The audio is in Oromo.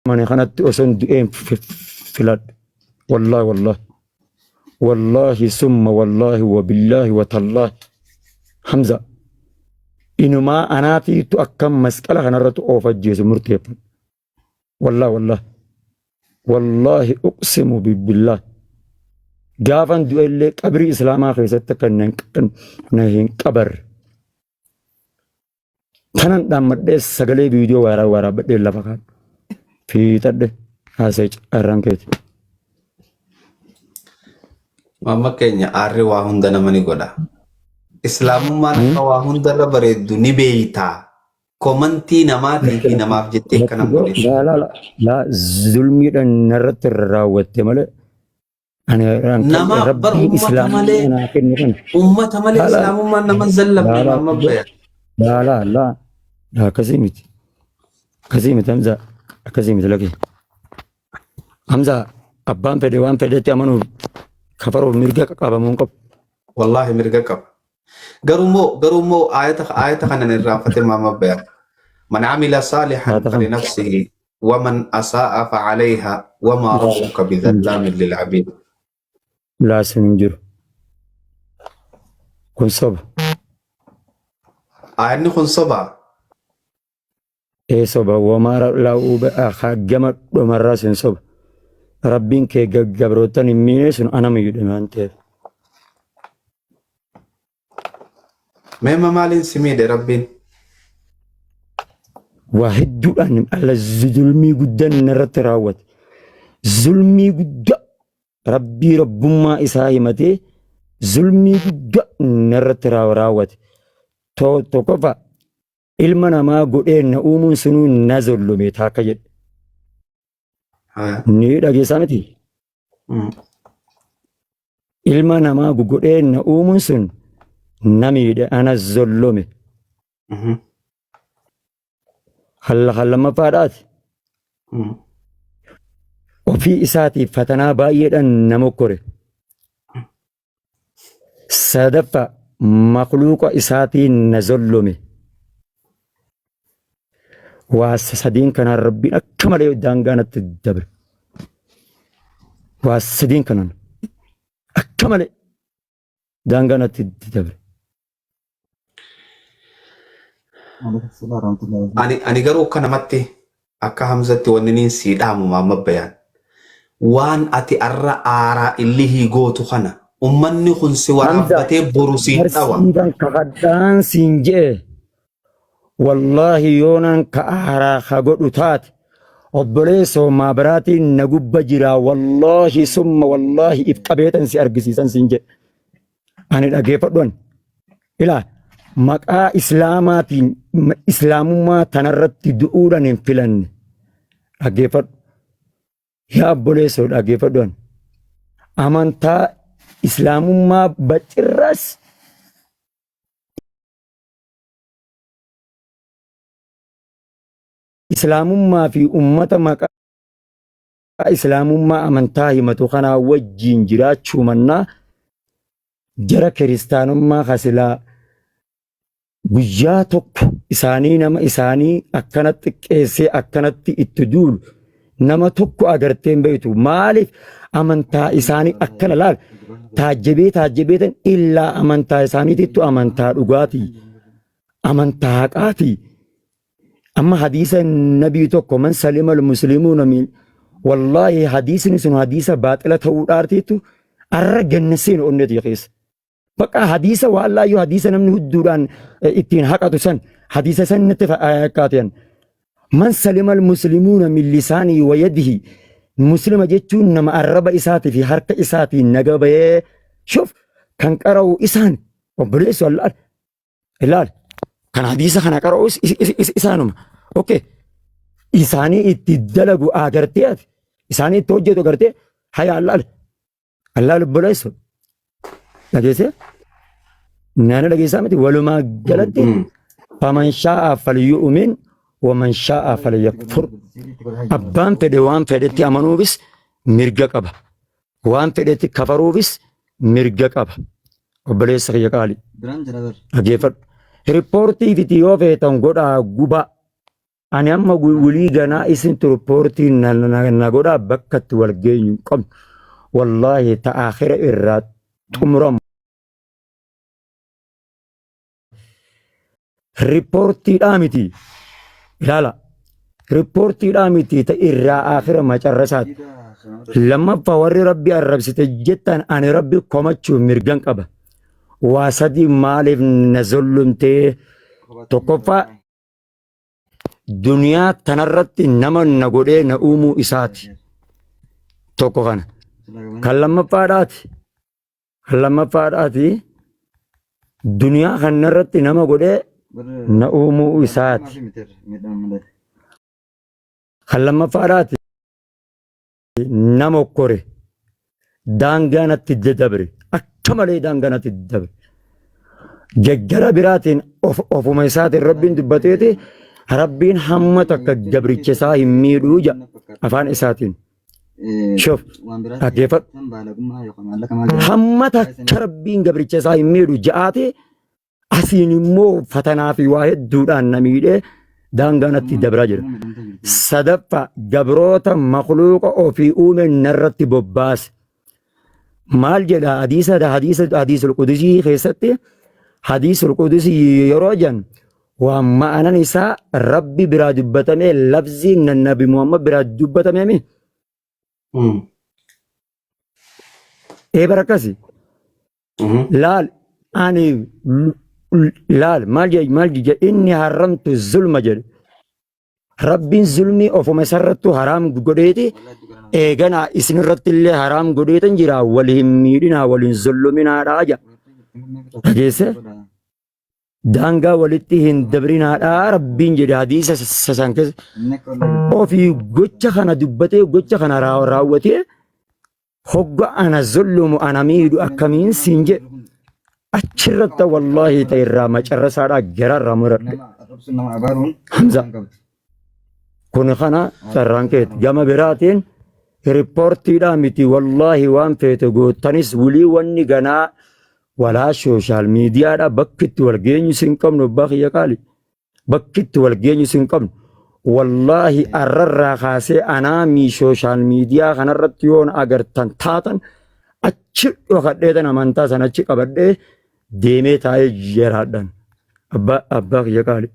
Amane kanatti osoo hin du'een filadha. Wallaahi wallaahi. Wallaahi summa wallaahi wabillaahi watallaahi. Hamza. Inumaa anaatiitu akka masqala kanarratti of ajjeesu murteeffadha. Wallaahi wallaahi. Wallaahi uqsimu billaah. Gaafan du'ellee qabrii islaamaa keessatti akka na hin qabarre. Kanan dhaammadhee sagalee viidiyoo waaraa waraabbadhee lafa kaadhu. Fiixadhe haasa'e carraan keeti. Mamma keenya aarri waa hunda nama ni godha. Islaamummaan akka waa hundarra bareeddu ni beeytaa. Komantii namaatii fi namaaf jettee akkana hin godhin. Laa laa laa laa zulmiidhaan narratti raawwatte malee ani Nama bar rabbiin ummata islaamummaa malee naa kennu kana. ummata malee Laa laa islaamummaan nama hin zallamne laa laa mamma baya. laa laa laa laa akkasii miti akkasii miti Hamza akkasii miti lakki Hamza abbaan fedhe waan fedhetti amanuuf kafaruuf mirga qabamuu hin qabu. Wallaahi mirga qaba. Garuu immoo ayata kana hin irraanfatin maama bayan. Man amila saalihan Ayata kam? falinafsihi waman asaa'a facalayha wamaa rabbuka bidhallaamin lilcabiid. Laa sun hin jiru. Kun soba. Aayanni kun soba. Ee soba womaa laa gama dhumarraa sun soba. Rabbiin kee gabroottan hin miine sun ana miidhe waan ta'eef. Meema maaliin si miidhe Rabbiin? Waa hedduudhaan alla zulmii guddaan narratti raawwate. Zulmii guddaa Rabbii rabbummaa isaa himatee zulmii guddaa narratti raawwate. Tokkoffaa ilma namaa godhee na uumuun sunuu na zollome taakka jedhe. Ni dhageessaa miti? Ilma namaa godhee na uumuun sun na miidhe ana zollome. Halla kan lammaffaadhaati. Ofii isaatiif fatanaa baay'eedhaan na mokkore. Sadaffaa makluuqa isaatiin na zollome. Waa sadiin kanaan Rabbiin akka malee daangaa natti dabre. Waa sadiin kanaan akka malee daangaa natti dabre. Ani garuu akka namatti akka Hamzatti wanni niin sii dhaamu Maamma Bayaan. Waan ati arra aaraa illihii gootu kana ummanni kun si Hamza waraabbatee boru siin dhawa. barsiifan kakadhaan siin je'e wallaahi yoonaan ka aaraa ka godhu taate obboleessoo maabiraatiin na gubba jira wallaahi summa wallaahi if qabeetan si argisiisan siin jedhe. Ani dhageeffadhu ani. Ilaa maqaa islaamaatiin islaamummaa tanarratti du'uudhaan hin filanne. Dhageeffadhu. Yaa obboleessoo dhageeffadhu ani. Amantaa islaamummaa bacirras islaamummaa fi ummata maqaa islaamummaa amantaa himatu kanaa wajjiin jiraachuu mannaa jara kiristaanummaa kasilaa guyyaa tokko isaanii nama isaanii akkana xiqqeessee akkanatti itti duulu nama tokko agartee hin beektu maaliif amantaa isaanii akkana laal taajjabee taajjabeetan illaa amantaa isaaniitittu amantaa dhugaatii amantaa haqaatii Amma hadiisa nabii tokko man salima al-muslimuuna min wallaahi hadiisni sun hadiisa baaxila ta'uu dhaartiitu arra ganna seenu onnee tiyya keessa. Bakka hadiisa waan laayyoo hadiisa namni hudduudhaan ittiin haqatu san hadiisa san natti fakkaateen. Man salima al-muslimuuna min lisaanii wa yadihi muslima jechuun nama arraba isaatii fi harka isaatiin naga bahee shuf kan qara'u isaan obboleessu Allah Ilaali. Kan hadiisa kana qara'us isaanuma. Okay. Isaanii itti dalagu agartee ati. Isaanii itti hojjetu agartee haya allaale. Allaale obboleessu. Dhageessee? Naannoo dhageessaa miti walumaa galatti faman shaa'a falyu'min waman shaa'a falyakfur. Abbaan fedhe waan fedhetti amanuufis mirga qaba. Waan fedhetti kafaruufis mirga qaba. Obboleessa kiyya qaali. Dhaggeeffadhu. Riippoortii fiti yoo feetan godhaa gubaa. Ani amma wulii ganaa isin riippoortii na godhaa bakka itti wal geenyu hin qabnu. Wallaahi ta aakhira irraa xumuramu. Riippoortiidhaa miti. Ilaala. Riippoortiidhaa miti ta irraa aakhira macarrasaati. Lammaffaa warri Rabbi arrabsite jettan ani Rabbi komachuuf mirgan qaba. Waa sadii maaliif na zollumtee? Tokkoffaa, duniyaa tanarratti nama na godhee na uumuu isaati. Tokko kana. Kan lammaffaadhaati. Kan lammaffaadhaati duniyaa kanarratti nama godhee na uumuu isaati. Kan lammaffaadhaati nama okkore daangaa natti dabre, akka malee daangaa natti dabre. Gara biraatiin ofuma isaatiin Rabbiin dubbateeti, Rabbiin hamma takka gabricha isaa hin miidhuu jedha afaan isaatiin. Shuf, dhaggeeffadhu. Hamma takka Rabbiin gabricha isaa hin miidhu ja'aati, asiin immoo fatanaa fi waa hedduudhaan na miidhee daangaa natti dabraa jira. Sadaffaa, gabroota makluuqa ofii uume narratti bobbaase. Maal jedha hadiisa hadiisul qudusii keessatti? Hadiisul qudusii yeroo jedhan waan ma'anan isaa Rabbi biraa dubbatamee, lafziin Nabi Muhammad biraa dubbatamee mi? Ee, bara akkasi. Laal, ani laal, maal jedhe? Inni haramtu zulma jedhe. Rabbiin zulmii ofuma isarrattu haraam godheeti, eeganaa isinirratti illee haraam godheetan jira, wal hin miidhinaa, wal hin zulluminaadhaa jedha. Dhageesse? Daangaa walitti hin dabrinaadhaa Rabbiin jedhe hadiisa san keessa. Ofii gocha kana dubbatee, gocha kana raawwatee, hogga ana zullumu, ana miidhu, akkamiin siin jedhe? Achirratti wallaahi ta'e irraa macarrasaadhaa gararraa muradhe. Hamza. Kun kana carraan keeti. Gama biraatiin riippoortiidhaa miti, wallaahi waan feete gootanis wulii wanni ganaa walaa social miidiyaadha bakki itti wal geenyu sin qabnu, abbaa kiyya qaali. Bakki itti wal geenyu sin qabnu. Wallaahi arrarraa kaasee anaamii social media kanarratti yoon agartan taatan achi dhokadheetan amantaa sana achi qabadhee deemee taa'ee jiraadhan. Abbaa kiyya qaali.